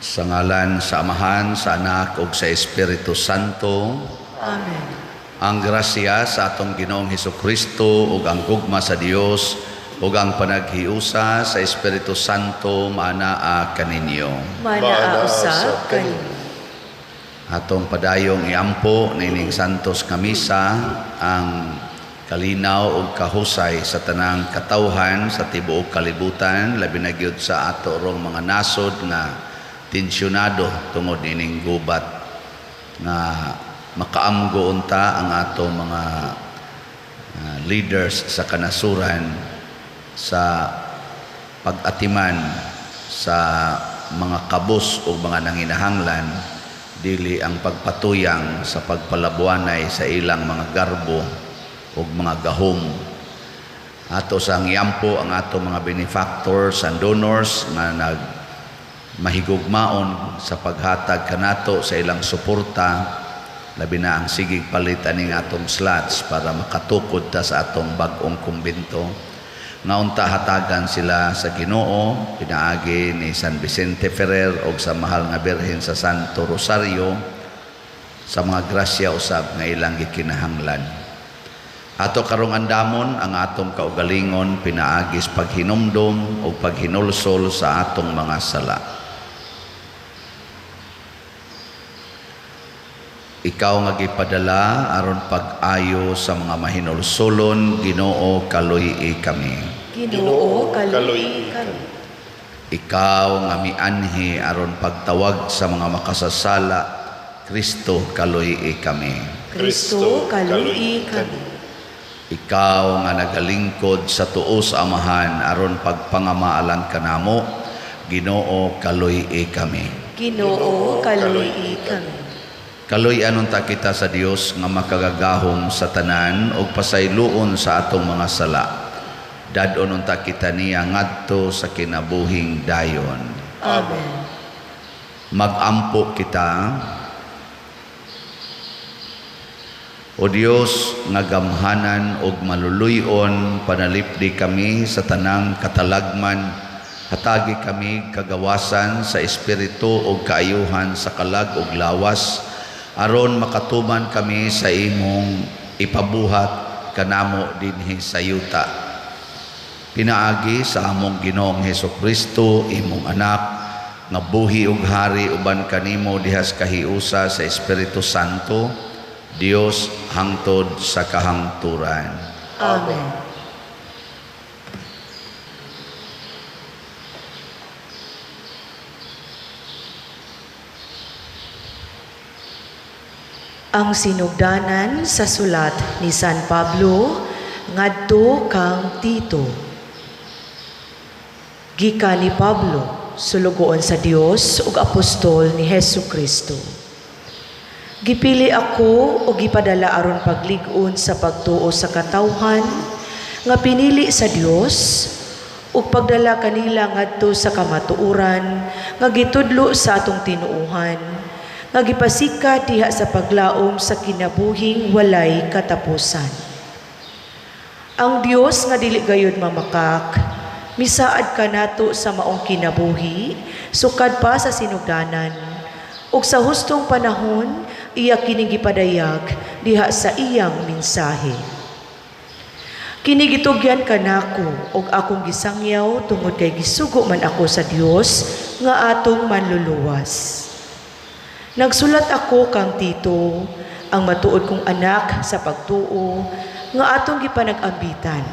Sa ngalan sa Amahan, sa Anak ug sa Espiritu Santo. Amen. Ang grasya sa atong Ginoong Hesukristo ug ang gugma sa Dios ug ang panaghiusa sa Espiritu Santo maanaa kaninyo. Manaa usab kaninyo. Atong padayong iampo niining santos nga misa ang kalinaw ug kahusay sa tanang katawhan sa tibuok kalibutan, labi na gyud sa ato rong mga nasod nga tensyonado tungod niining gubat, nga makaamgo unta ang ato mga leaders sa kanasuran sa pag-atiman sa mga kabus o mga nanginahanglan, dili ang pagpatuyang sa pagpalabuanay sa ilang mga garbo o mga gahom. Ato sang iampo ang ato mga benefactors and donors nga nag mahigugmaon sa paghatag kanato sa ilang suporta, labi na ang sigig palit aning atong slots para makatukod ta sa atong bag-ong kumbento, nga unta hatagan sila sa Ginoo pinaagi ni San Vicente Ferrer og sa Mahal nga Birhen sa Santo Rosario sa mga grasya usab nga ilang gikinahanglan. Ato karong andamon ang atong kaugalingon pinaagi sa paghinumdom o paghinulsol sa atong mga sala. Ikaw nga gipadala aron pag-ayo sa mga mahinulsolon, Ginoo, kaluy-i kami. Ginoo, kaluy-i kami. Ikaw nga mianhi aron pagtawag sa mga makasasala, Kristo, kaluy-i kami. Kristo, kaluy-i kami. Ikaw nga nagalingkod sa tuo sa Amahan aron pagpangamaalan kanamo, Ginoo, kaluy-i kami. Ginoo, kaluy-i kami. Kaluy-an unta kita sa Dios nga makagagahom sa tanan ug pasayloon sa atong mga sala. Dad-on unta kita niya ngadto sa kinabuhing dayon. Amen. Magampo kita. O Dios nga gamhanan ug maluluy-on, panalipdi kami sa tanang katalagman, hatagi kami kagawasan sa espiritu ug kaayuhan sa kalag ug lawas, aron makatuman kami sa imong ipabuhat kanamo dinhi sa yuta. Pinaagi sa among Ginoong Hesukristo, imong anak, nga buhi ug hari uban kanimo dihas kahiusa sa Espiritu Santo, Dios hangtod sa kahangturan. Amen. Ang sinugdanan sa sulat ni San Pablo ngadto kang Tito. Gikan ni Pablo, sulugoon sa Dios ug apostol ni Hesus Kristo. Gipili ako o gipadala aron paglig-on sa pagtuo sa katawhan nga pinili sa Dios ug pagdala kanila ngadto sa kamatuoran nga gitudlo sa atong tinuohan, nga gipasika diha sa paglaom sa kinabuhing walay katapusan. Ang Dios nga dili gayud mamakak, misaad kanato sa maong kinabuhi, sukad pa sa sinugdanan, ug sa hustong panahon iya kining gipadayag diha sa iyang mensahe. Kini gitugyan kanako ug akong gisangyaw tungod kay gisugo man ako sa Dios nga atong manluluwas. Nagsulat ako kang Tito, ang matuod kong anak sa pagtuo, nga atong gipanag-ambitan.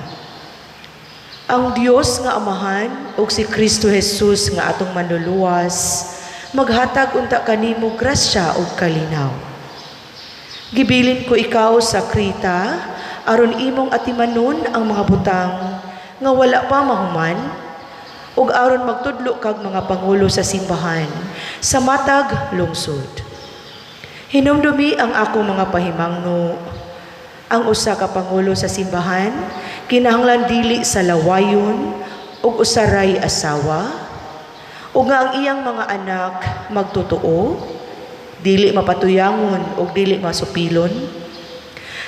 Ang Dios nga Amahan ug si Kristo Jesus nga atong manluluwas, maghatag unta kanimo grasya ug kalinaw. Gibilin ko ikaw sa Kreta aron imong atimanon ang mga butang nga wala pa mahuman, ug aron magtudlo kag mga pangulo sa simbahan sa matag lungsod. Hinumdumi ang akong mga pahimangno. Ang usa ka pangulo sa simbahan kinahanglan dili sa lawayon ug usaray asawa, ug nga ang iyang mga anak magtotoo, dili mapatuyangon ug dili masupilon.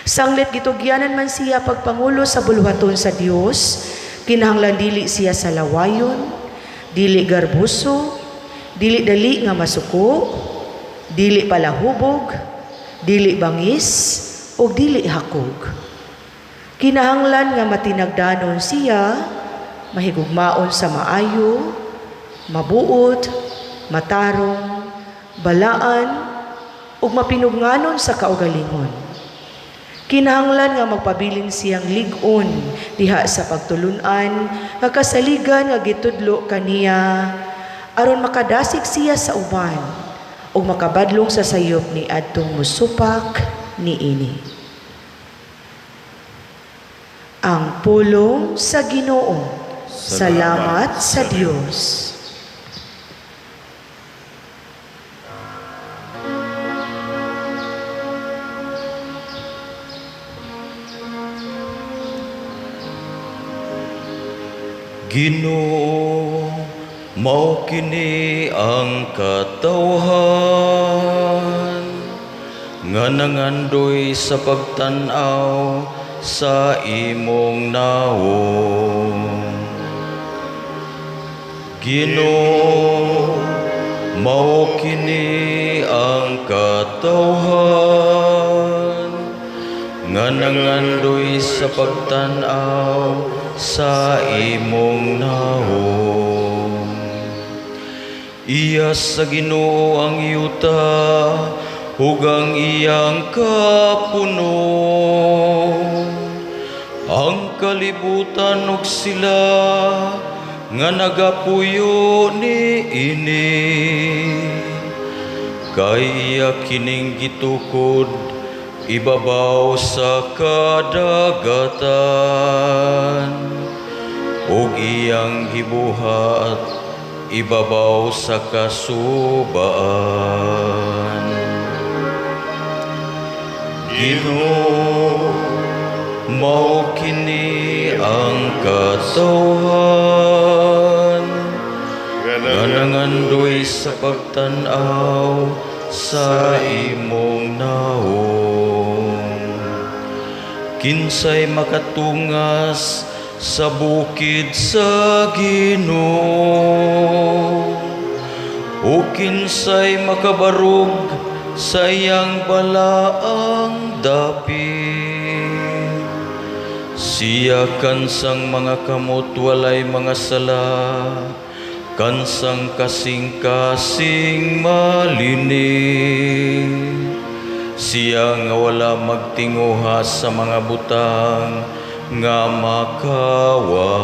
Sanglit gitugyanan man siya pagpangulo sa buluhaton sa Dios, kinahanglan dili siya sa lawayon, dili garbuso, Dili dali nga masuko, dili palahubog, dili bangis, ug dili hakog. Kinahanglan nga matinagdanon siya, mahigugmaon sa maayo, mabuot, matarong, balaan, ug mapinugnanon sa kaugalingon. Kinahanglan nga magpabilin siyang lig-on diha sa pagtulunan nga kasaligan nga gitudlo kaniya aron makadasig siya sa uban ug makabadlong sa sayop ni adtong musupak niini. Ang pulong sa Ginoo. Salamat sa Dios. Ginoo, mao kini ang katawhan nga nangandoy sa pagtan-aw sa imong nawong. Ginoo, mao kini ang katawhan nga nangandoy sa pagtan-aw sa imong nawong. Iya sa Ginoo ang yuta ug ang iyang kapuno, ang kalibutan ug sila nga nagapuyo niini. Kay iya kining gitukod ibabaw sa kadagatan ug iyang gibuhat ibabaw sa kasubaan. Ginoo, mao kini ang katawhan nga nangandoy sa pagtan-aw sa imong nawong. Kinsay makatungas sa bukid sa Ginoo, o kinsay makabarog sa iyang balaang dapit. Siya kansang mga kamot walay mga sala, kansang kasing-kasing malinis. Siya nga wala magtinguha sa mga butang nga makawa.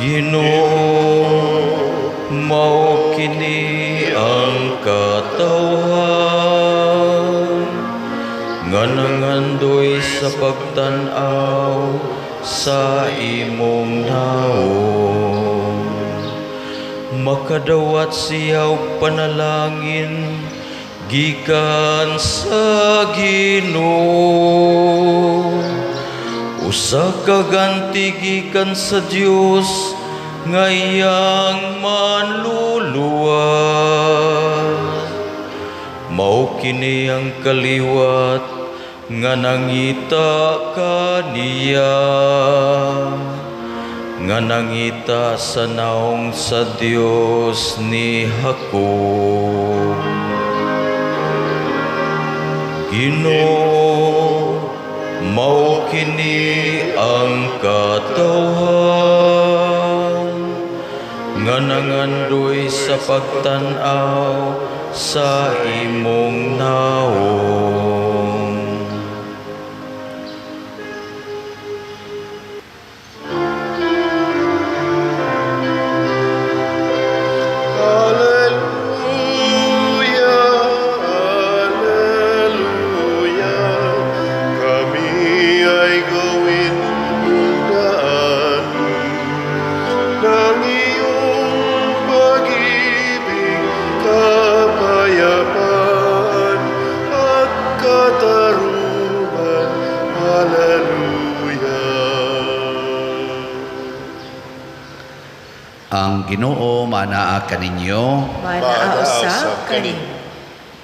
Ginoo, mao kini ang katawhan nga nangandoy sa pagtan-aw sa imong nawong. Makadawat siya og panalangin gikan sa Ginoo. Usa ka ganti gikan sa Dios nga iyang manluluwas. Mao kini ang kaliwat nga nangita kaniya, nga nangita sa naong sa Dios ni Jacob. Ginoo, mao kini ang katawhan nga nangandoy sa pagtan-aw sa imong nawong. Alleluia, Alleluia, kami ay gawin daan ng iyong pag-ibig, kapayapaan at katarungan. Alleluia. Ang Ginoo manaa kaninyo. Manaa usab kaninyo.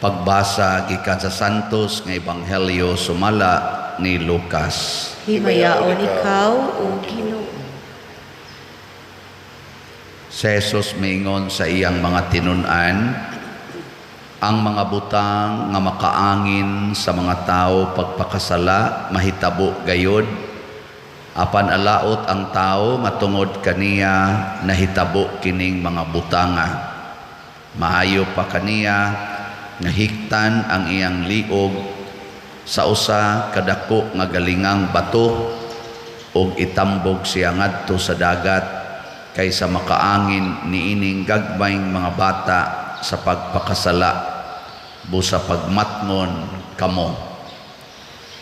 Pagbasa gikan sa Santos nga Ebanghelyo sumala ni Lucas. Himayaon ikaw, O Ginoo. Si Jesus miingon sa iyang mga tinun-an, ang mga butang nga makaangin sa mga tao pagpakasala mahitabo gayod, apan alaot ang tao nga tungod kaniya nahitabo kining mga butanga. Maayo pa kaniya nga hiktan ang iyang liog sa usa kadako nga galingang bato ug itambog siya ngadto sa dagat kaysa makaangin niining gagmayng mga bata sa pagpakasala, busa pagmatngon kamo.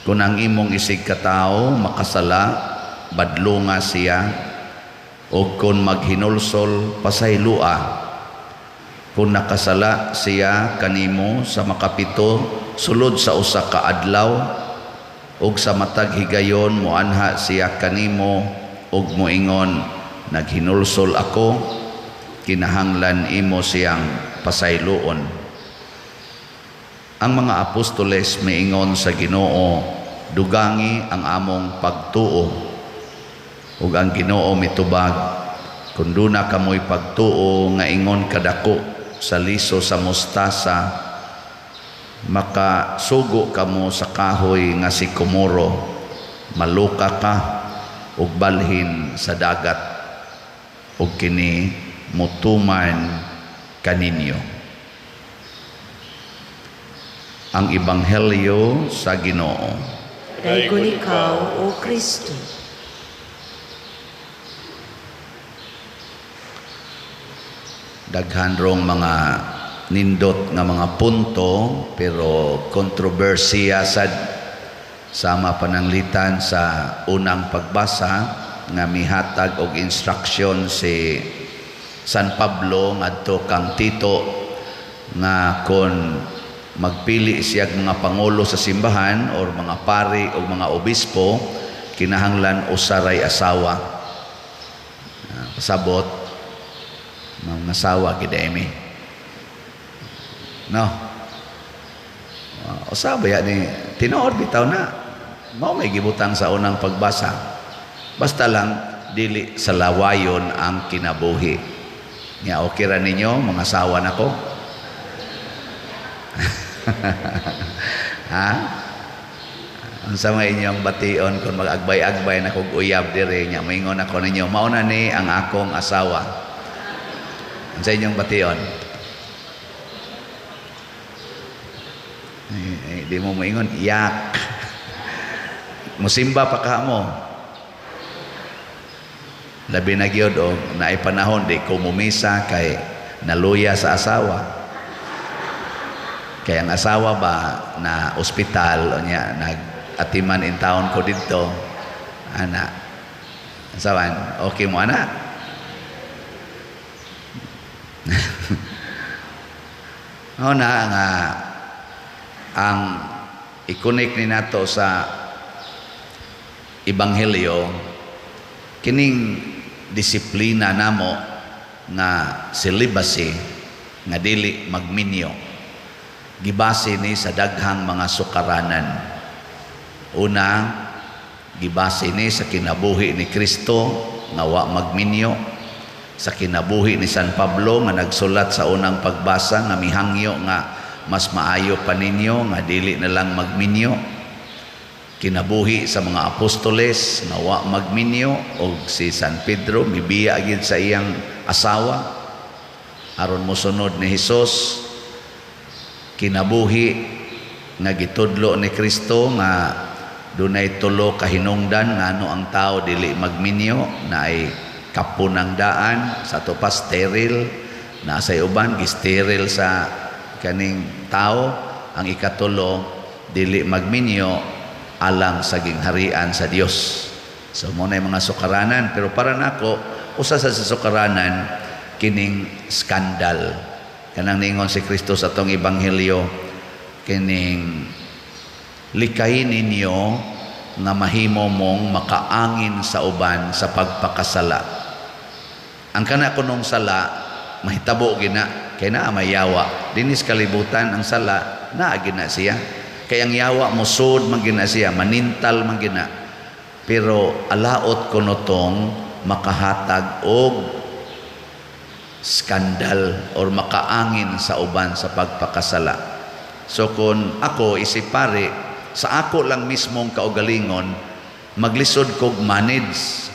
Kung ang imong isig katawo makasala, badlunga siya, o kung maghinulsol, pasaylua. Kung nakasala siya kanimo sa makapito sulod sa usa ka adlaw, ug sa matag higayon moanha siya kanimo ug moingon, naghinulsol ako, kinahanglan imo siyang pasayloon. Ang mga apostoles miingon sa Ginoo, dugangi ang among pagtuo. Ug ang Ginoo mitubag, kun duna kamoy pagtuo nga ingon kadako sa liso sa mustasa, makasugo kamo sa kahoy nga sikomoro, maluka ka ug balhin sa dagat, ug kini mutuman kaninyo. Ang Ebanghelyo sa Ginoo. Daygon ikaw, O Kristo. Daghan rong mga nindot nga mga punto, pero kontrobersiya sad sama pananglitan sa unang pagbasa nga mihatag og instruction si San Pablo ngadto kang Tito nga kon magpili siya og mga pangulo sa simbahan or mga pari o mga obispo, kinahanglan usaray asawa. Pasabot mga asawa gid mi. No. Usa ba ya ni tinuod bitaw na mao may gibutang sa unang pagbasa. Basta lang dili sa lawayon ang kinabuhi. Nya okay ra ninyo mga asawa nako? Ha? Unsa may inyong bation kung mag-agbay-agbay na kog uyab diri nya moingon ako ninyo, mao na ni ang akong asawa. Unsa inyong bation? Di mo moingon yak. Musimba pa ka mo. Labi na gyud og naay panahon di ko mumisa kay naluya sa asawa. Kay ang asawa ba na ospital o niya nag-atiman in town ko didto ana. Asawan, okay mo ana? O na nga ang i-connect ni nato sa Ebanghelyo kining disiplina namo nga celibacy nga dili magminyo, gibase ni sa daghang mga sukaranan. Una, gibase ni sa kinabuhi ni Kristo nga wa magminyo, sa kinabuhi ni San Pablo nga nagsulat sa unang pagbasa nga mihangyo nga mas maayo pa ninyo nga dili na lang magminyo, kinabuhi sa mga apostoles nga wa magminyo, og si San Pedro mibiya gyud sa iyang asawa aron mosunod ni Hesus, kinabuhi nga gitudlo ni Kristo nga dunay tulo ka hinungdan ngano ang tao dili magminyo, naay kapunang daan sa ato pa sterile, naa say uban gisteril sa kaning tao. Ang ikatulo, dili magminyo alang sa gingharian sa Dios. So mo na mga sukaranan, pero para nako usa sa sukaranan kining skandal. Kanang ningon si Kristo sa atong ebanghelyo, kining likayin ninyo nga mahimo mong makaangin sa uban sa pagpakasala. Ang kana kunong sala mahitabo gina kay naa may yawa. Dinis kalibutan ang sala naa gina siya. Kay ang yawa mosud man gina siya, manintal man gina. Pero alaot kuno tong makahatag og Skandal or makaangin sa uban sa pagpakasala. So kung ako isip pare, sa ako lang mismong kaugalingon, maglisod kog manage.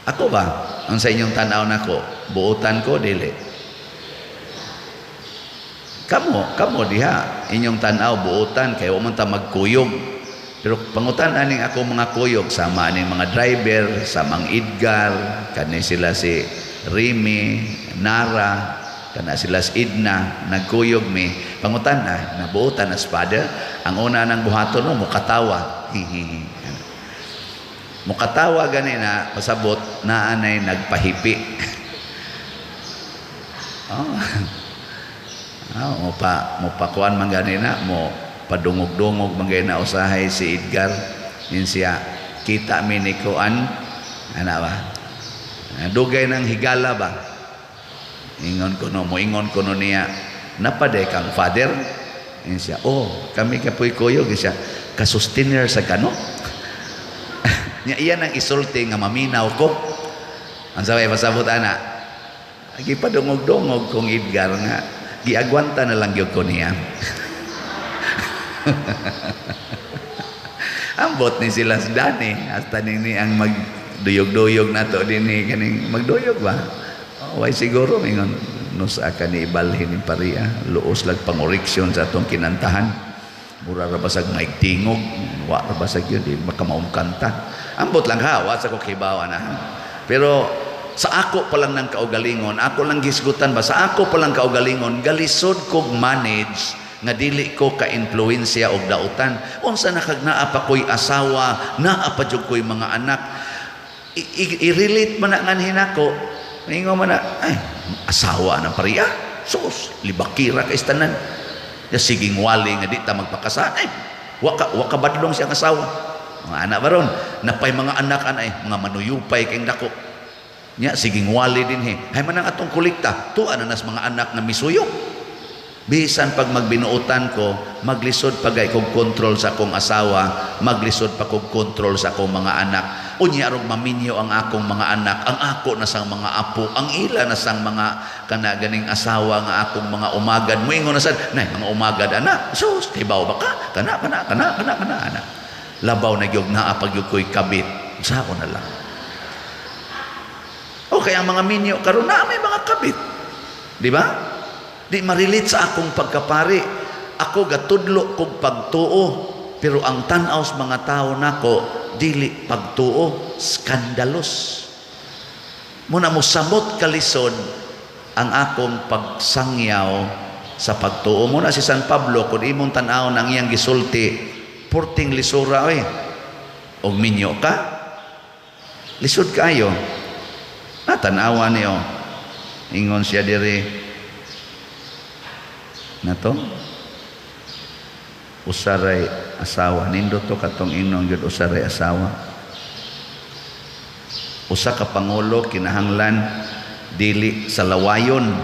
Ako ba? Ang sa inyong tanaw nako, buotan ko dili. Kamo, kamo diha, inyong tanaw buotan kay wa man ta magkuyog. Pero pangutan aning ako mga kuyog sama aning mga driver, sa Mang Edgar, kani sila si Remy, Nara, kana sila si Idna, nagkuyog mi. Pangutan na, nabuotan na espada. Ang una nang buhaton no, mukatawa. Hihihi. Mukatawa gani na pasabot naa nay nagpahipi. Oh. Ah, mo pa mo pakuan man gani na mo padungog-dungog man gani na usahay si Edgar. Yun siya kita mi ni kuan ana ba. Dugay nang higala ba. Ingon ko no, moingon ko no niya, napaday kang father. Yun siya, oh, kami kapoy kuyog siya, kasustainer sa kano. Nya iyan ang isulti nga maminaw ko. Ang sabay pasabot ana. Gipadungog-dungog kong Edgar nga giagwanta na lang gyud ko niya. Ambot ni sila si Danny hasta ni ang magduyog-duyog nato dinhi kaning magduyog ba. Oh, way siguro ingon nusa ka ni ibalhin ni paria luos lag pangoreksyon sa atong kinantahan. Mura ra basag maigtingog, wa ra basag yun, di baka maumkanta. Ambot lang ha, wa sa ko kibaw ana. Pero sa ako pa lang ng kaugalingon, ako lang gisgutan ba, sa ako pa lang kaugalingon, galisod kog manage nga dili ko ka-influensya og dautan. Unsa na kag naa pa ko'y asawa, naa pa jud ko'y mga anak. I-relate man na nganhin ako. Ingon man na, ay, asawa ng pariya. Sus, libakira kay tanan. Ya siging wali nga di ta magpakasal. Ay, wa ka badlong siyang asawa. Mga anak baron, napay mga anak anay, mga manuyupay kayong dako. Nya siging wali din he. Hay man ang atong kolekta, tuwa na nas mga anak nga misuyo. Bisan pag magbinuotan ko, maglisod pa gay kog kontrol sa akong asawa, maglisod pa kog kontrol sa akong mga anak. Unya arog maminyo ang akong mga anak, ang ako na sang mga apo, ang ila na sang mga kana ganing asawa nga akong mga umagad. Moingon na sad, nay mga umagad anak. Sus, kibaw ba ka? Kana kana kana kana kana anak. Labaw na gyud naa pag gyud ko'y kabit. Sao na lang. O kaya ang mga minyo karon na may mga kabit. Di ba? Di ma-relate sa akong pagkapari. Ako gatudlo kog pagtuo, pero ang tan-aw sa mga tao nako dili pagtuo, skandalos. Muna mo samot kalisod ang akong pagsangyaw sa pagtuo. Muna si San Pablo kung imong tan-aw nang iyang gisulti, purting lisura oy. Og minyo ka? Lisod kayo. Natanawa niyo. Ingon siya diri. Nato usaray asawa nindot to katong ingon gyud usaray asawa. Usa ka pangulo kinahanglan dili sa lawayon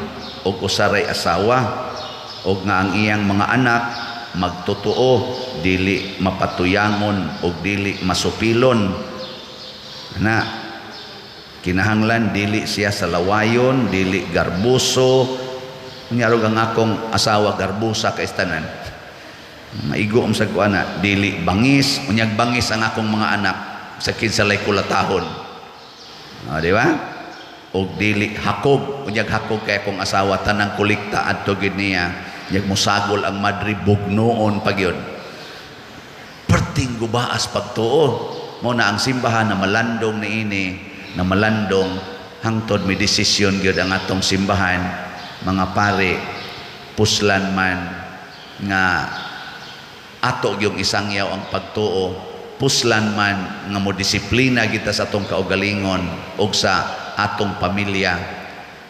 og usaray asawa og nga ang iyang mga anak magtotoo dili mapatuyangon og dili masupilon. Na kinahanglan dili siya sa lawayon, dili garbuso. Unya ang akong asawa garbusa kay tanan. Maigo am sa kuana, dili bangis, unyag bangis ang akong mga anak sa kinsa lay kulatahon. O, di ba? Og dili hakog, unyag hakog kay akong asawa tanang kolekta adto gid niya, unyag mosagol ang madre bugnoon pag yun. Perting gubaas pagtuo. Mo na ang simbahan na malandong niini, na malandong hangtod may desisyon gyud ang atong simbahan, mga pare, puslan man nga ato gyung isangyaw ang pagtuo, puslan man nga mo disiplina kita sa atong kaugalingon og sa atong pamilya,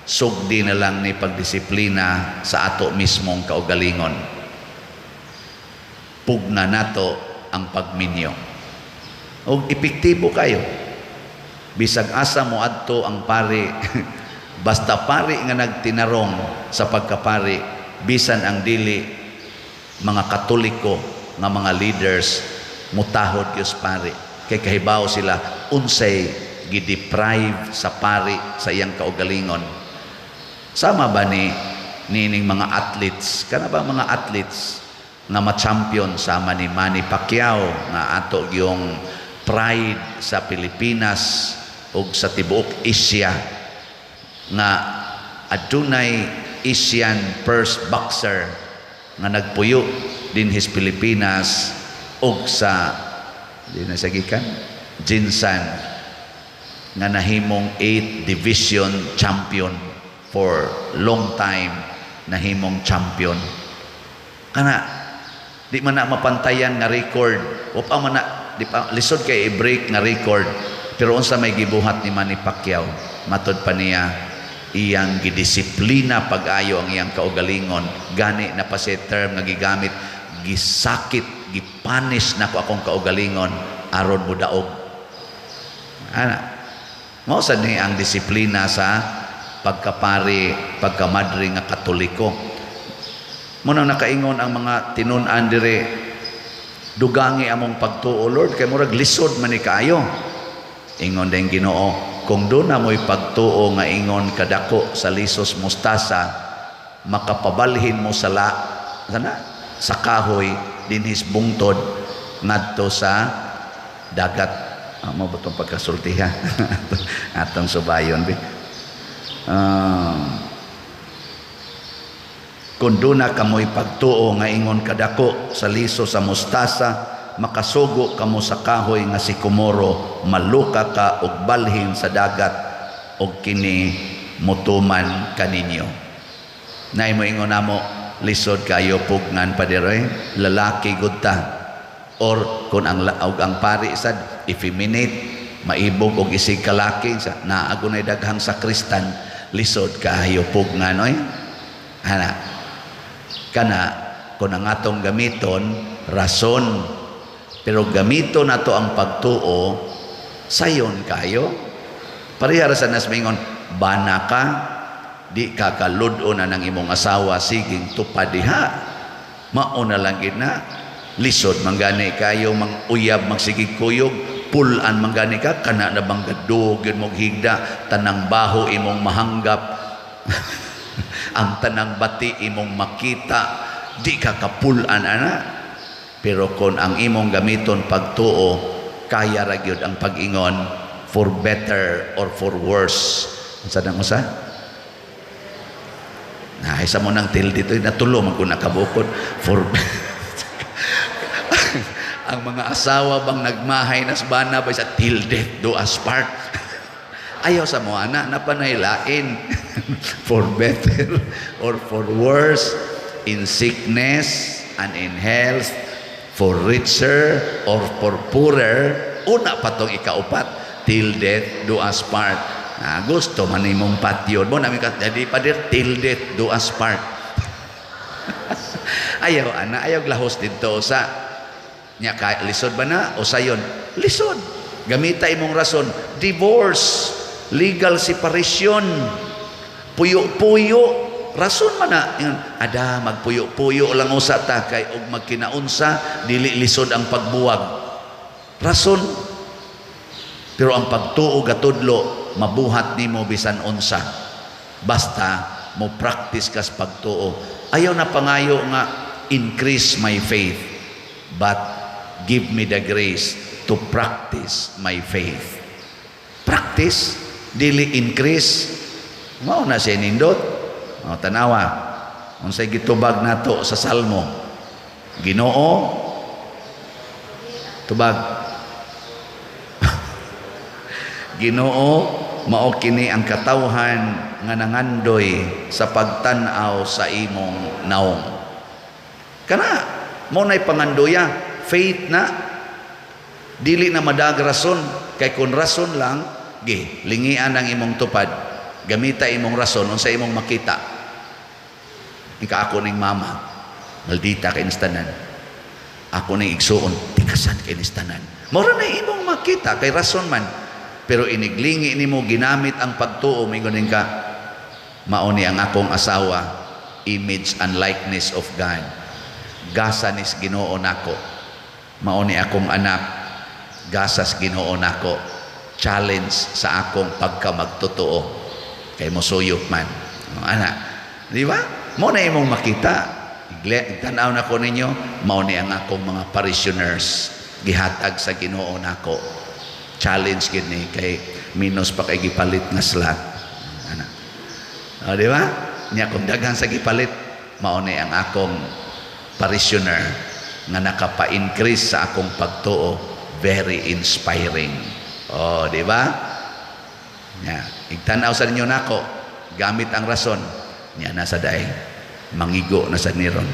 sugdi na lang ni pagdisiplina sa ato mismong kaugalingon. Pugna nato ang pagminyo. Og epektibo kayo. Bisag asa mo adto ang pari, basta pari nga nagtinarong sa pagkapari, bisan ang dili mga Katoliko nga mga leaders mutahod gyud pari. Kay kahibaw sila unsay gideprive sa pari sa iyang kaugalingon. Sama ba ni nining mga athletes? Kana ba mga athletes nga ma-champion sama ni Manny Pacquiao nga ato yung pride sa Pilipinas ug sa tibuok Asia, nga adunay Asian first boxer nga nagpuyo dinhis Pilipinas ug sa di na sa gikan GenSan, nga nahimong 8 division champion for long time, nahimong champion? Kana di man na mapantayan nga record o pa man na di pa lisod kay i-break nga record. Pero unsa may gibuhat ni Manny Pacquiao? Matod pa niya, iyang gidisiplina pag-ayo ang iyang kaugalingon. Gani na pa siya term nga gigamit, "Gisakit, gipunish nako akong kaugalingon aron modaog." Ana mao sad ni ang disiplina sa pagkapari, pagkamadre nga Katoliko. Mao nang nakaingon ang mga tinun-an dire, "Dugangi among pagtuo, Lord, kay murag lisod man ni kaayo." Ingon din Ginoo, "Kung duna mo'y pagtuo nga ingon kadako sa lisos mustasa, makapabalhin mo sa la sana sa kahoy dinhis bungtod ngadto sa dagat." Ah, mao ba tong pagkasulti ha? Atong subayon bi. Kung duna kamoy pagtuo nga ingon kadako sa liso sa mustasa, makasugo kamo sa kahoy nga sikomoro, "Maluka ka og balhin sa dagat," og kini mutuman kaninyo. Nay mo ingon namo, "Lisod kayo pugnan, padre, lalaki gud ta." Or kung ang og ang pari sad effeminate, maibog og isig kalaki sa naa nay daghang sakristan, lisod kaayo pugnan oy. Ana kana, kung ang atong gamiton rason, pero gamiton nato ang pagtuo, sayon kayo. Pareha ra sa nas mingon, "Bana ka, di ka kalud-on na ng imong asawa, siging tupad diha." Mao na lang gid na. Lisod man gani kayo mang uyab, magsigig kuyog, pulan man gani ka, kana na bang gadug yun mong higda, tanang baho imong mahanggap, ang tanang bati imong makita, di ka kapulan ana. Pero kung ang imong gamiton pagtuo, kaya ra gyud ang pag-ingon, "For better or for worse." Unsa nang usa? Na isa mo nang til dito natulo man kun nakabukod for ang mga asawa bang nagmahay nas bana ba sa till death do us part. Ayaw sa mo ana na panaylain. For better or for worse, in sickness and in health, for richer or for poorer. Una pa tong ikaupat, till death do us part. Na gusto man imong patyon mo namin ka jadi pader, till death do us part. Ayaw ana, ayaw lahos didto sa nya ka. Lisod ba na o sayon? Lisod. Gamita imong rason. Divorce, legal separation, puyo-puyo, rason man na. Ingon, "Ada, magpuyo-puyo lang usa ta kay og magkinaunsa dili lisod ang pagbuwag." Rason. Pero ang pagtuo gatudlo, mabuhat nimo bisan unsa basta mo practice kas pagtuo. Ayaw na pangayo nga, "Increase my faith," but "Give me the grace to practice my faith." Practice, dili increase. Mao na siya nindot. O, tanawa unsay gitubag nato sa Salmo. Ginoo, tubag. Ginoo, mao kini ang katawhan nga nangandoy sa pagtan-aw sa imong naong. Kana mo nay pangandoya, faith na. Dili na madag rason, kay kun rason lang gi lingian ang imong tupad. Gamita imong rason, unsa imong makita? Ika ako ning mama, maldita kay tanan. Ako ning igsuon, tikasan kay tanan. Mao ra na imong makita kay rason man. Pero iniglingi nimo ginamit ang pagtuo, mingon ka, "Mao ni ang akong asawa, image and likeness of God. Gasa nis Ginoo nako. Mao ni akong anak, gasas Ginoo nako. Challenge sa akong pagkamagtotoo kay mosuyop man." Oh, ana. Di ba? Mao na imong makita. Tanaw na ko ninyo, mao ni ang akong mga parishioners gihatag sa Ginoo nako. Challenge gid ni kay minus pa kay gipalit nga slot. Ana. O, di ba? Nya kung daghan sa gipalit, mao ni ang akong parishioner nga nakapa-increase sa akong pagtuo, very inspiring. O, di ba? Nya, igtan-aw sa ninyo nako, gamit ang rason, nya nasa day, mangigo na sa niron.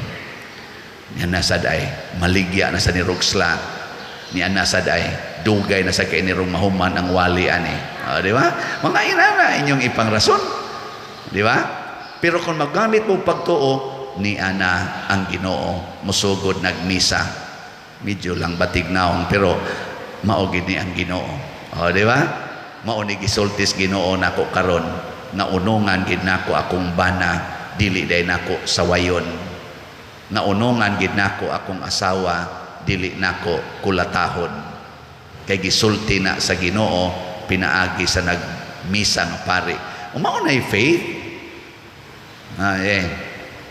Nya nasa day, maligya na sa nirog slot. Nya nasa day, dugay na sa kay nirong mahuman ang wali ani. O, di ba? Mga inana inyong ipang rason. Di ba? Pero kung magamit mo pagtuo, ni ana ang Ginoo musugod nagmisa. Medyo lang batig naong pero mao gid ni ang Ginoo. O, di ba? Mao ni gisultis Ginoo nako karon nga unungan gid nako akong bana, dili day nako sawayon. Nga unungan gid nako akong asawa, dili nako kulatahon. Kay gisulti na sa Ginoo pinaagi sa nagmisa nga pari. O mao nay faith. Ah, eh.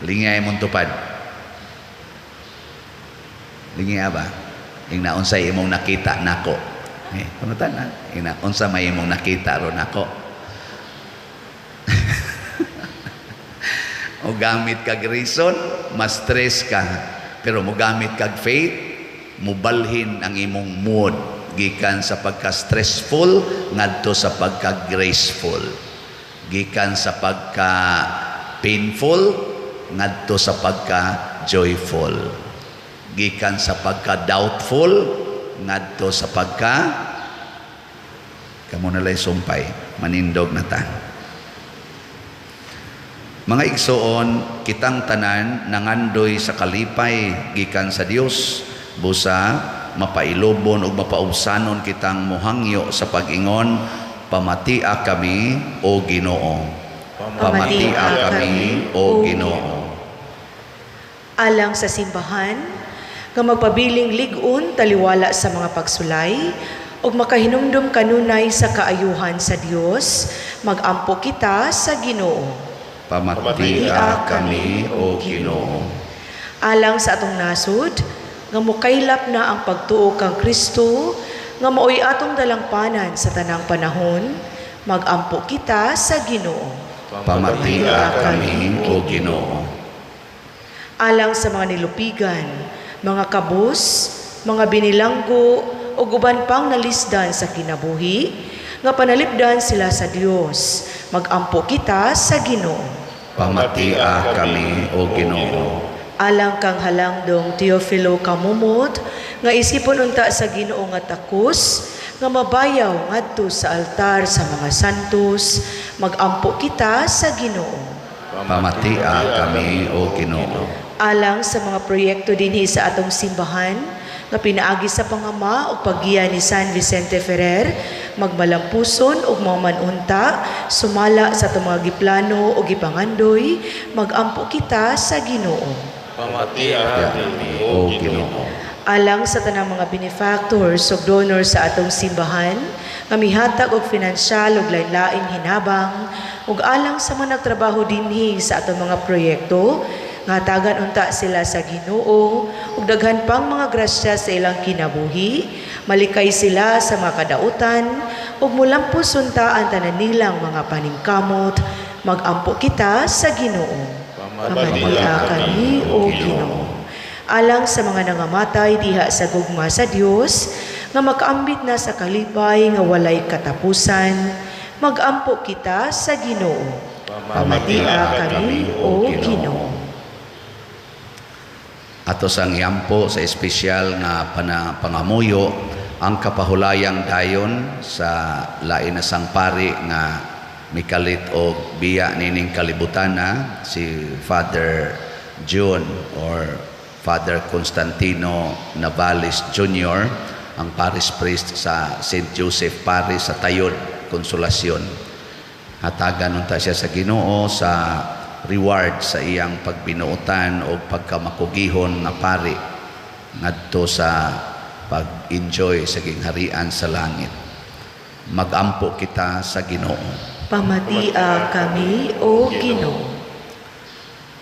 Lingay mong tupad. Lingay ba? Ingna unsay imong nakita nako. Eh, pangutan na. Ingna unsa may imong nakita ron nako. O gamit kag reason, mas stress ka. Pero mogamit kag faith, mubalhin ang imong mood gikan sa pagka-stressful ngadto sa pagka-graceful. Gikan sa pagka-painful ngadto sa pagka-joyful. Gikan sa pagka-doubtful ngadto sa pagka kamo nalay sumpay, manindog na ta. Mga igsoon, kitang tanan nangandoy sa kalipay gikan sa Dios, busa mapailobon ug mapaubsanon kitang mohangyo sa pag-ingon, pamatia kami o Ginoo. Pamatia kami o Ginoo. Alang sa simbahan nga magpabiling lig-on taliwala sa mga pagsulay ug makahinumdum kanunay sa kaayuhan sa Dios, magampo kita sa Ginoo. Pamatia kami o Ginoo. Alang sa atong nasod nga mokaylap na ang pagtuo kang Kristo nga maoy atong dalangpanan sa tanang panahon, magampo kita sa Ginoo. Pamatia kami o Ginoo. Alang sa mga nilupigan, mga kabus, mga binilanggo ug uban pang nalisdan sa kinabuhi, nga panalipdan sila sa Dios, magampo kita sa Ginoo. Pamatia kami o Ginoo. Alang kang halangdong Teofilo Kamumot, nga isipon unta sa Ginoo nga takos, nga mabayaw ngadto sa altar sa mga santos, magampo kita sa Ginoo. Pamatia kami o Ginoo. Alang sa mga proyekto dinhi sa atong simbahan, nga pinaagi sa pangama o paggiya ni San Vicente Ferrer, magmalampuson ug mamanunta, sumala sa atong mga giplano o gipangandoy, magampo kita sa Ginoo. Pamatia kami O Ginoo. Alang sa tanang mga benefactors ug donors sa atong simbahan, nga mihatag og finansyal ug lain-laing hinabang, ug alang sa mga nagtrabaho dinhi sa atong mga proyekto, nga hatagan unta sila sa Ginoo ug daghan pang mga grasya sa ilang kinabuhi, malikay sila sa mga kadautan ug mulampos unta ang tanan nilang mga paningkamot, magampo kita sa Ginoo. Pamatia kami o Ginoo. Alang sa mga nangamatay diha sa gugma sa Dios, nga makaambit na sa kalipay nga walay katapusan, magampo kita sa Ginoo. Pamatia kami o Ginoo. Ato sang iampo sa espesyal nga pangamuyo ang kapahulayang dayon sa lain na sang pari nga mikalit og biya nining kalibutana, si Father June or Father Constantino Navales Jr., ang parish priest sa St. Joseph Parish sa Tayod, Consolacion. Hatagan unta siya sa Ginoo sa reward sa iyang pagbinuotan o pagkamakugihon nga pari ngadto sa pag-enjoy sa gingharian sa langit. Magampo kita sa Ginoo. Pamatia kami, O Ginoo.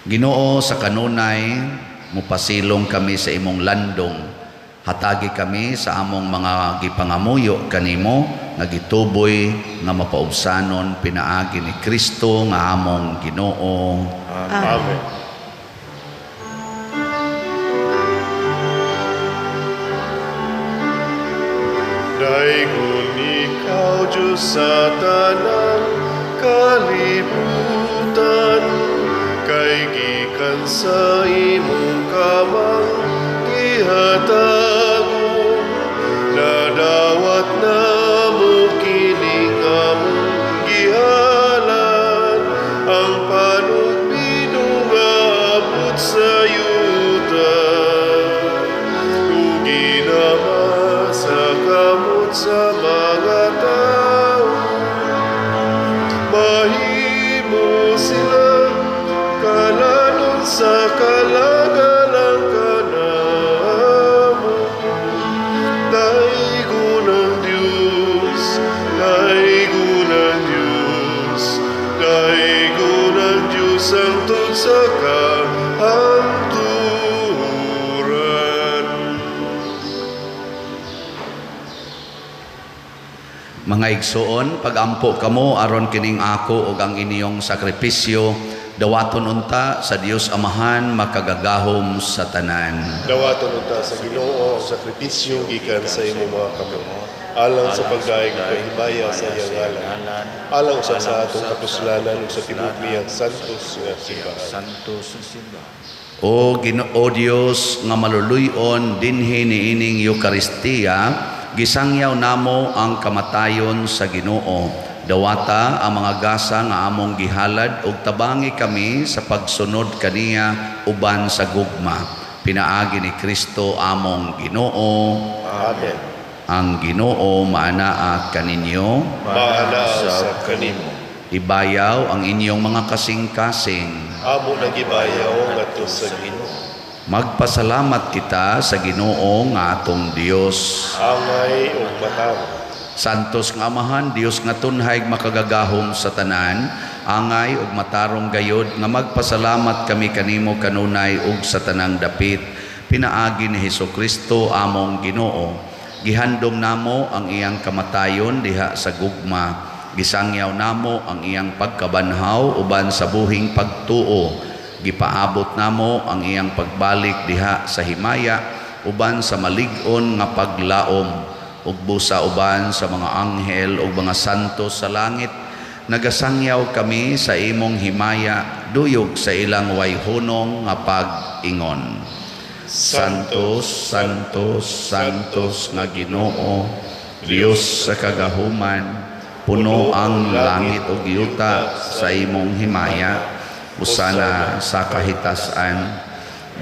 Ginoo, sa kanunay mupasilong kami sa imong landong. Hatagi kami sa among mga gipangamuyo kanimo nga gituboy nga mapaubsanon pinaagi ni Kristo nga among Ginoo. Amen. Daygon ikaw, Diyos, sa tanang kalibutan, kay gikan sa imong kamang gihatagon, nadawat namo kining among gihalad, ang panugbido nga abot sa yuta. Ug ginama sa kamot sa mga tao, mahimo sila kalanon sa kalagalang kanamo. Daygon ang Diyos, daygon ang Diyos, daygon ang Diyos hangtod sa kahangturan. Mga igsoon, pagampo kamo aron kining ako ug ang inyong sakripisyo, dawaton unta sa Dios Amahan makagagahom sa tanan. Dawaton unta sa Ginoo ang sakripisyo gikan sa imong mga kamot, alang sa pagdayeg ug paghimaya sa iyang ngalan, alang usab sa atong kapuslanan ug sa tibuok niyang santos nga simbahan. O Ginoo Dios nga maluluy-on dinhi niining Eukaristiya, gisangyaw namo ang kamatayon sa Ginoo. Dawata ang mga gasa nga among gihalad ug tabangi kami sa pagsunod kaniya uban sa gugma. Pinaagi ni Kristo among Ginoo. Amen. Ang Ginoo maanaa kaninyo. Maanaa usab kanimo. Ibayaw ang inyong mga kasing-kasing. Amo nang gibayaw ngadto sa Ginoo. Magpasalamat kita sa Ginoo nga atong Dios. Angay ug matarong. Santos nga Amahan, Dios nga tunhay makagagahom sa tanan, angay ug matarong gayod nga magpasalamat kami kanimo kanunay ug sa tanang dapit, pinaagi ni Hesukristo among Ginoo. Gihandom namo ang iyang kamatayon diha sa gugma. Gisangyaw namo ang iyang pagkabanhaw uban sa buhing pagtuo. Gipaabot namo ang iyang pagbalik diha sa himaya uban sa malig-on nga paglaom. Ug busa uban sa mga anghel ug mga santo sa langit, nagasangyaw kami sa imong himaya duyog sa ilang wayhunong nga pag-ingon. Santos, Santos, Santos nga Ginoo, Dios sa kagahuman, puno ang langit ug yuta sa imong himaya. Usana sa kahitasan,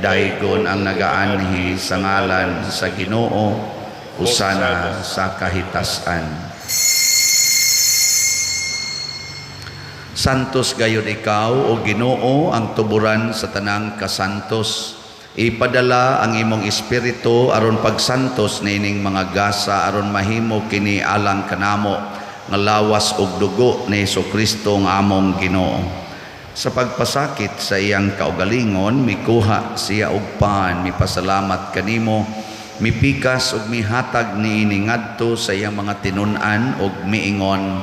daygon ang nagaanhi sa ngalan sa Ginoo, usana sa kahitasan. Santos gayud ikaw, o Ginoo, ang tuburan sa tanang kasantos. Ipadala ang imong espiritu aron pagsantos niining mga gasa aron mahimo kini alang kanamo nga lawas ug dugo ni Hesukristo nga among Ginoo. Sa pagpasakit sa iyang kaugalingon, mikuha siya og pan, mipasalamat kanimo, mipikas ug mihatag niini ngadto sa iyang mga tinun-an ug miingon,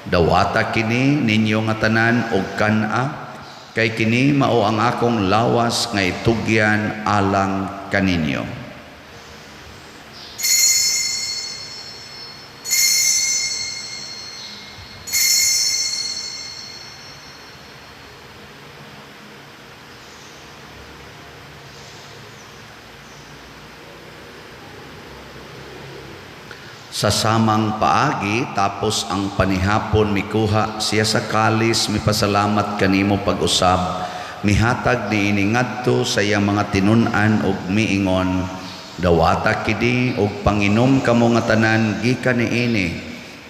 dawata kini ninyo nga tanan og kan-a, kay kini mao ang akong lawas nga itugyan alang kaninyo. Sa samang paagi, tapos ang panihapon, mikuha siya sa kalis, mipasalamat kanimo pag-usab, mihatag niini ngadto sa iyang mga tinun-an ug miingon, dawata kini ug panginom kamo nga tanan gikan niini,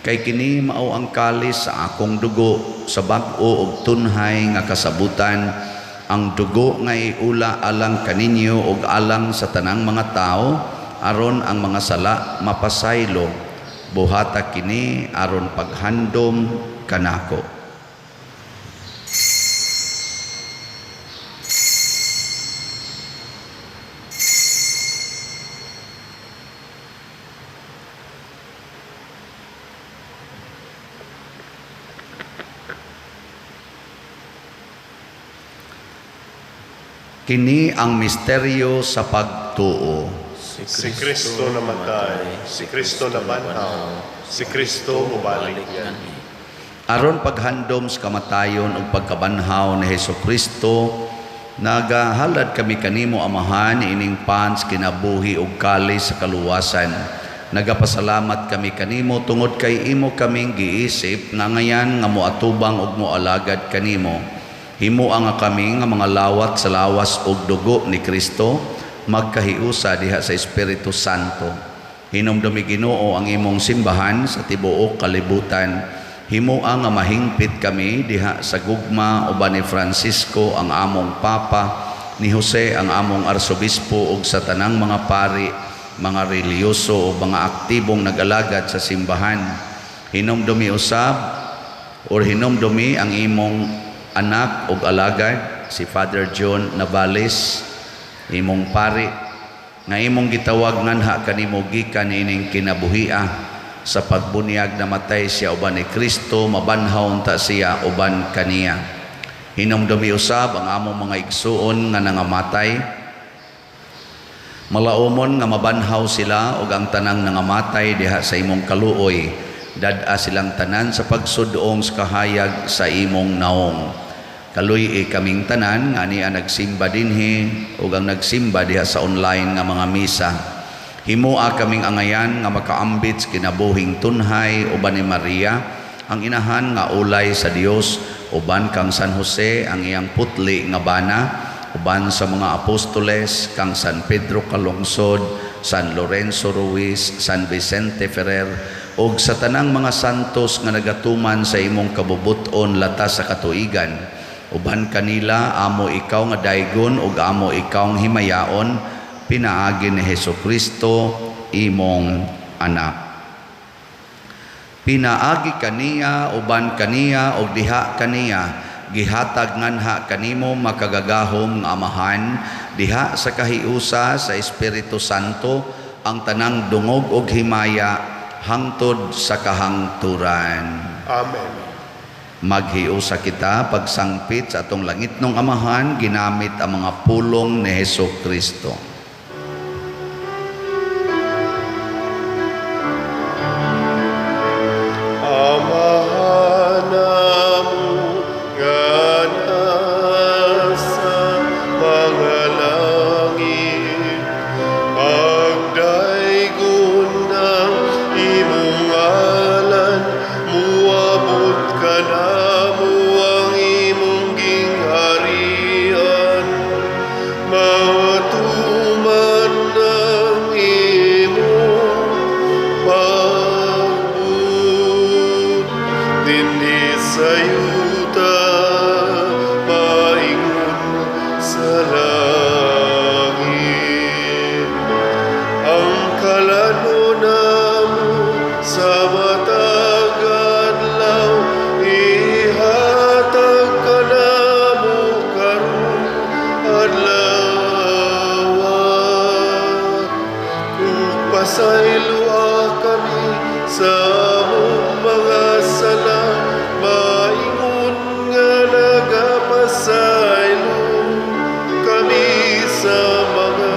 kay kini mao ang kalis sa akong dugo, sa bag-o ug tunhay nga kasabutan, ang dugo nga iula alang kaninyo ug alang sa tanang mga tawo, aron ang mga sala mapasaylo. Buhata kini aron paghandom kanako. Kini ang misteryo sa pagtuo. Si Kristo namatay, si Kristo nabanhaw, si Kristo mubalik nganhi. Aron paghandom sa kamatayon ug pagkabanhaw ni Hesus Kristo, nagahalad kami kanimo, Amahan, ining pan sa kinabuhi ug kalis sa kaluwasan. Nagapasalamat kami kanimo tungod kay imo kaming giisip nga ngayan nga moatubang ug moalagad kanimo. Himoa nga kami nga mga lawat sa lawas ug dugo ni Kristo magkahiusa diha sa Espiritu Santo. Hinumdumi, Ginoo, ang imong simbahan sa tibuok kalibutan. Himoa nga mahingpit kami diha sa gugma uban ni Francisco ang among Papa, ni Jose ang among Arsobispo ug sa tanang mga pari, mga relihiyoso o mga aktibong nag-alagad sa simbahan. Hinumdumi usab or hinumdumi ang imong anak ug alagad si Father John Navales, imong pari nga imong gitawag nganha kanimo gikan ining kinabuhia. Sa pagbunyag namatay siya uban ni Kristo, mabanhaw unta siya uban kaniya. Hinumdumi usab ang among mga igsuon nga nangamatay. Malaumon nga mabanhaw sila ug ang tanang nangamatay diha sa imong kaluoy. Dad-a silang tanan sa pagsudong sa kahayag sa imong naong. Kaluy-i kaming tanan nga ania nagsimba dinhi ug ang nagsimba diha sa online nga mga misa. Himoa kaming angayan nga makaambit sa kinabuhing tunhay uban ni Maria, ang inahan nga ulay sa Dios, uban kang San Jose, ang iyang putli nga bana, uban sa mga apostoles, kang San Pedro Calungsod, San Lorenzo Ruiz, San Vicente Ferrer, ug sa tanang mga santos nga nagatuman sa imong kabubut-on latas sa katuigan. Uban kanila amo ikaw nga daygon ug amo ikaw nga himayaon pinaagi ni Hesus Kristo, imong anak. Pinaagi kaniya, uban kaniya ug diha kaniya, gihatag nganha kanimo, makagagahom nga Amahan, diha sa kahiusa sa Espiritu Santo, ang tanang dungog ug himaya hangtod sa kahangturan. Amen. Maghiusa kita pagsangpit sa atong langitnong Amahan ginamit ang mga pulong ni Hesus Kristo. Amahan namo nga nasa mga langit, pagdaygon ang imong ngalan, muabot kanamo ang imong gingharian, matuman ang imong pagbuot dinhi sa yuta maingon sa langit. Ang kalanon namo sa matag adlaw ihatag kanamo karong adlaw. Ug pasayloa kami sa among mga sala maingon nga nagapasaylo kami sa mga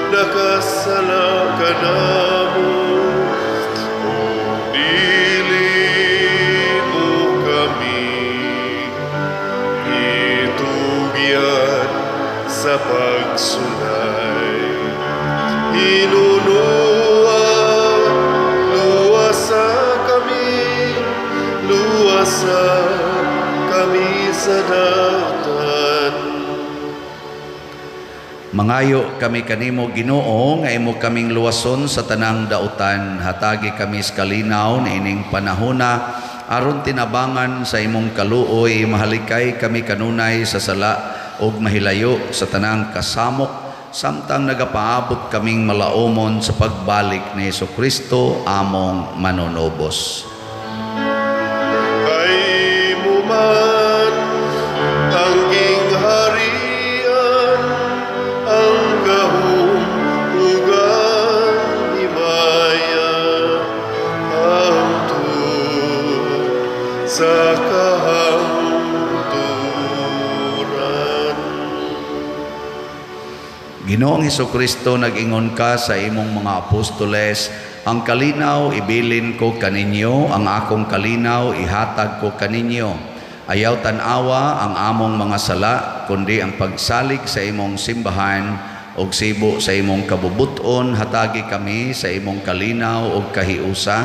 nakasala kanamo. Ug dili mo kami itugyan sa pagsulay. Hinunua, luwasa kami, luwasa kami sa dautan. Mangayo kami kanimo, Ginoo, nga imo kaming luwason sa tanang dautan. Hatagi kami sa kalinaw niining panahona aron tinabangan sa imong kaluoy mahalikay kami kanunay sa sala ug mahilayo sa tanang kasamok samtang nagapaabot kaming malaumon sa pagbalik ni Hesus Kristo among manunubos. Kay imo man ang gingharian, ang gahom ug ang himaya hangtod sa kahangturan. Ginoong Hesukristo, nag-ingon ka sa imong mga apostoles, "Ang kalinaw ibilin ko kaninyo, ang akong kalinaw ihatag ko kaninyo." Ayaw tan-awa ang among mga sala, kundi ang pagsalig sa imong simbahan ug sibo sa imong kabubuton, hatagi kami sa imong kalinaw ug kahiusa,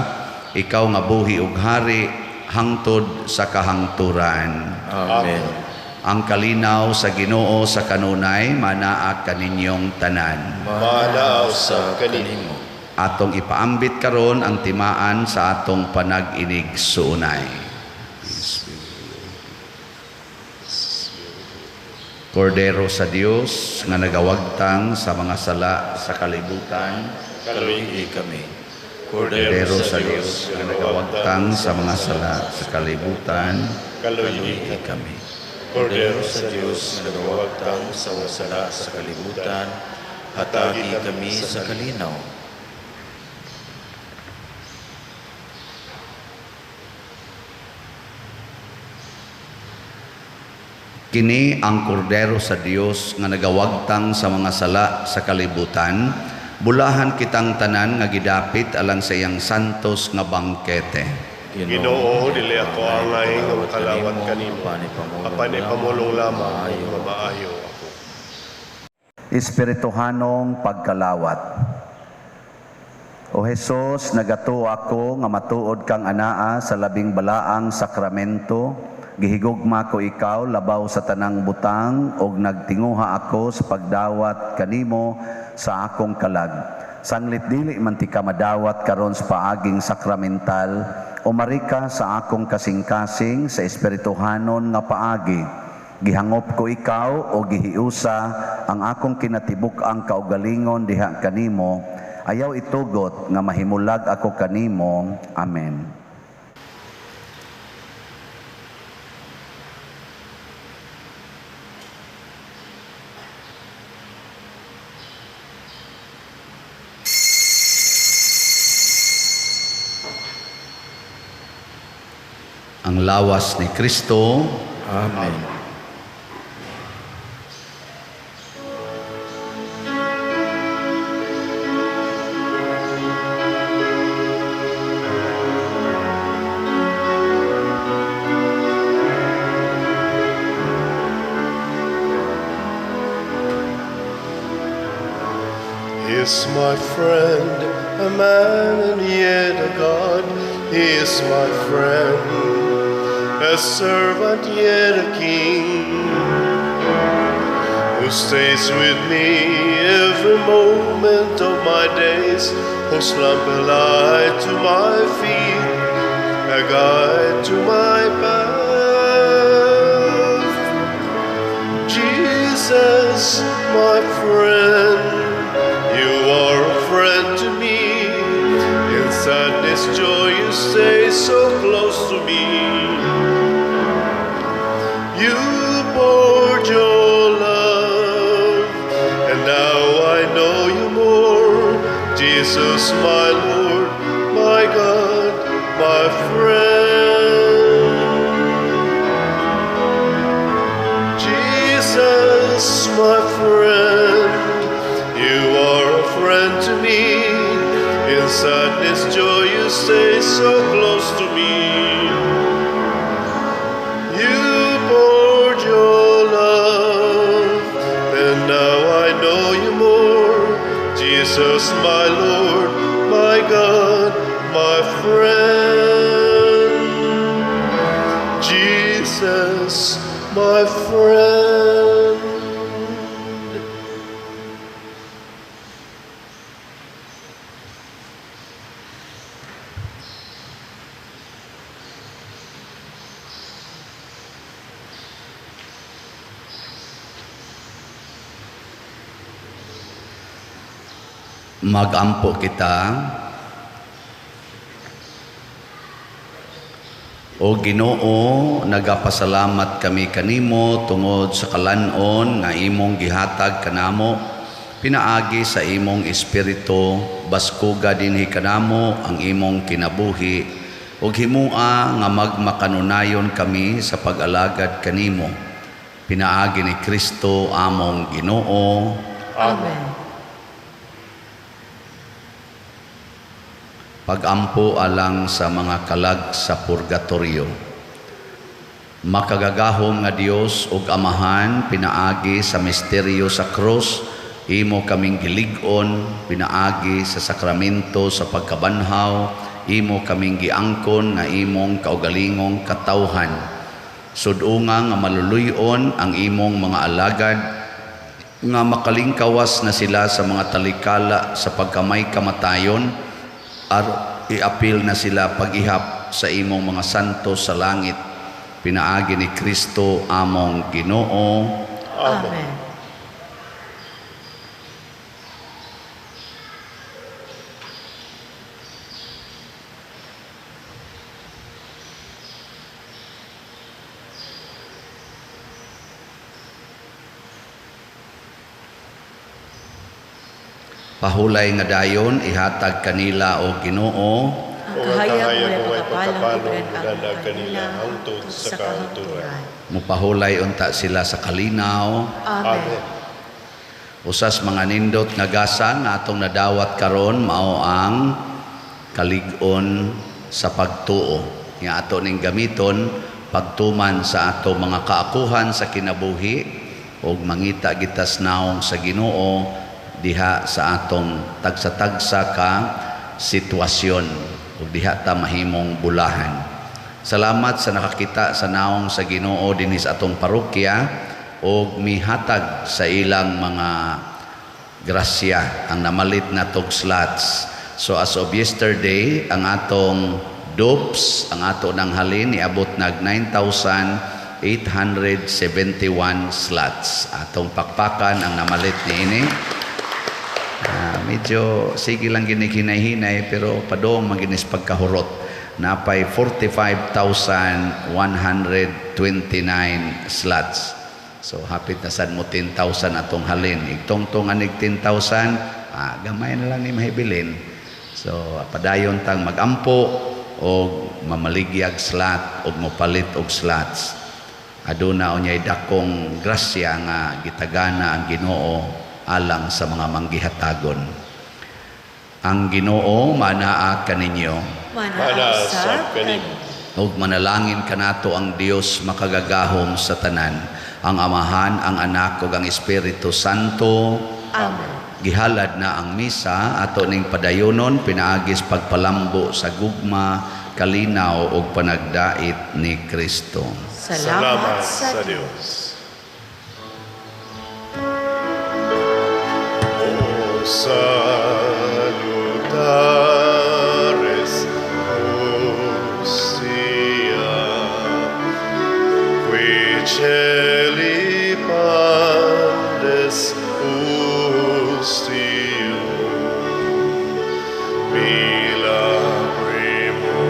ikaw nga buhi ug hari hangtod sa kahangturan. Amen. Ang kalinaw sa Ginoo sa kanunay manaa kaninyong tanan. Manaa usab kanimo. Atong ipaambit karon ang timaan sa atong panag-inigsuonay. Kordero sa Dios nga nagawagtang sa mga sala sa kalibutan, Kaluy-i kami. Kordero sa Dios nga nagawagtang sa mga sala sa kalibutan, Kaluy-i Kaluy-i kami. Kordero Kordero sa Dios nga nagawagtang sa mga sala sa kalibutan, hatagi kami sa kalinaw. Kini ang kordero sa Dios nga nagawagtang sa mga sala sa kalibutan, bulahan kitang tanan nga gidapit alang sa iyang santos nga bangkete. Ginoo, dili ako angay nga makalawat kanimo. Apan ipamulong lamang ug mamaayo ako. Espirituhanong pagkalawat. O Hesus, nagatuo ako nga matuod kang anaa sa labing balaang sakramento. Gihigugma ko ikaw labaw sa tanang butang ug nagtinguha ako sa pagdawat kanimo sa akong kalag. Sanglit dili man ti ka madawat karon sa paaging sakramental, umari ka sa akong kasing-kasing sa espirituhanon nga paagi. Gihangop ko ikaw o gihiusa ang akong kinatibuk-ang kaugalingon diha kanimo. Ayaw itugot nga mahimulag ako kanimo. Amen. Ang lawas ni Kristo. Amen. He is my friend, a man and yet a God. He is my friend, a servant yet a king, who stays with me every moment of my days, whose lamp a light to my feet, a guide to my path. Jesus, my friend, you are a friend to me. In sadness, joy, you stay so close to me. You poured your love, and now I know you more. Jesus, my Lord, my God, my friend. Jesus, my friend, you are a friend to me. In sadness, joy, you stay so close to me. You poured your love, and now I know you more. Jesus, my Lord, my God, my friend. Jesus, my friend. Magampo kita. O Ginoo, nagapasalamat kami kanimo tungod sa kalan-on nga imong gihatag kanamo pinaagi sa imong espiritu. Baskuga dinhi kanamo ang imong kinabuhi ug himua nga magmakanunayon kami sa pag-alagad kanimo pinaagi ni Kristo among Ginoo. Amen. Pagampo alang sa mga kalag sa purgatorio. Makagagahom nga Dios ug Amahan, pinaagi sa misteryo sa krus, imo kaming gilig-on, pinaagi sa sakramento sa pagkabanhaw, imo kaming giangkon nga imong kaugalingong katawhan. Sud-unga nga maluluy-on ang imong mga alagad, nga makalingkawas na sila sa mga talikala sa pagkamay kamatayon, iapil na sila pag-ihap sa imong mga santo sa langit, pinaagi ni Kristo among Ginoo. Amen. Pahulay nga dayon ihatag kanila o Ginoo ang kahayag mo pagkapalong mudanag kanila hangtod sa kahangturan. Mupahulay unta sila sa kalinaw. Amen. Usas mga nindot nga gasa nga atong nadawat karon mao ang kalig-on sa pagtuo nga ato ning gamiton pagtuman sa ato mga kaakuhan sa kinabuhi ug mangita gitas naong sa Ginoo diha sa atong tagsa-tagsa ka sitwasyon ug diha ta mahimong bulahan. Salamat sa nakakita sa naong sa Ginoo dinhi sa atong parokya og mihatag sa ilang mga grasya ang namalit na tog slots. So as of yesterday, ang atong dupes, ang ato nang halin niabot nag 9,871 slots. Atong pakpakan ang namalit niini. Medyo sige lang gini hinay-hinay pero padong maginis pagkahurot. Napay 45,129 slots. So hapit na sad mo 10,000 atong halin. Igtongtong anig 10,000, gamay na lang ni mahibilin. So padayon tang magampo og mamaligyag slot og mopalit og slots. Aduna unyay dakong grasya nga gitagana ang Ginoo alang sa mga manggihatagon. Ang Ginoo manaa kaninyo. Manaa sab kanimo. Ug manalangin kanato ang Dios makagagahom sa tanan, ang Amahan, ang Anak ug ang Espiritu Santo. Amen. Gihalad na ang misa ato ning padayonon pinaagis pagpalambo sa gugma, kalinaw ug panagdait ni Kristo. Salamat sa Dios. Salutaris hostia, qui celi pandes ustium, mila primo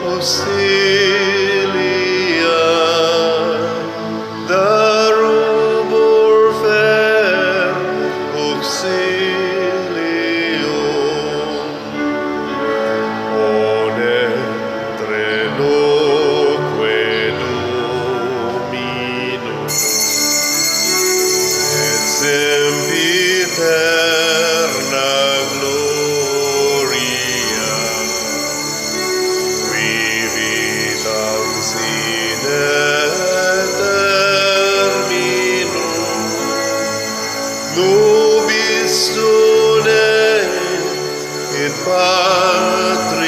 auxilia, da rubor fer auxilium, onetre loque Dominum, et sempiterna gloria, qui vitam sine termino, nobis done et Patris.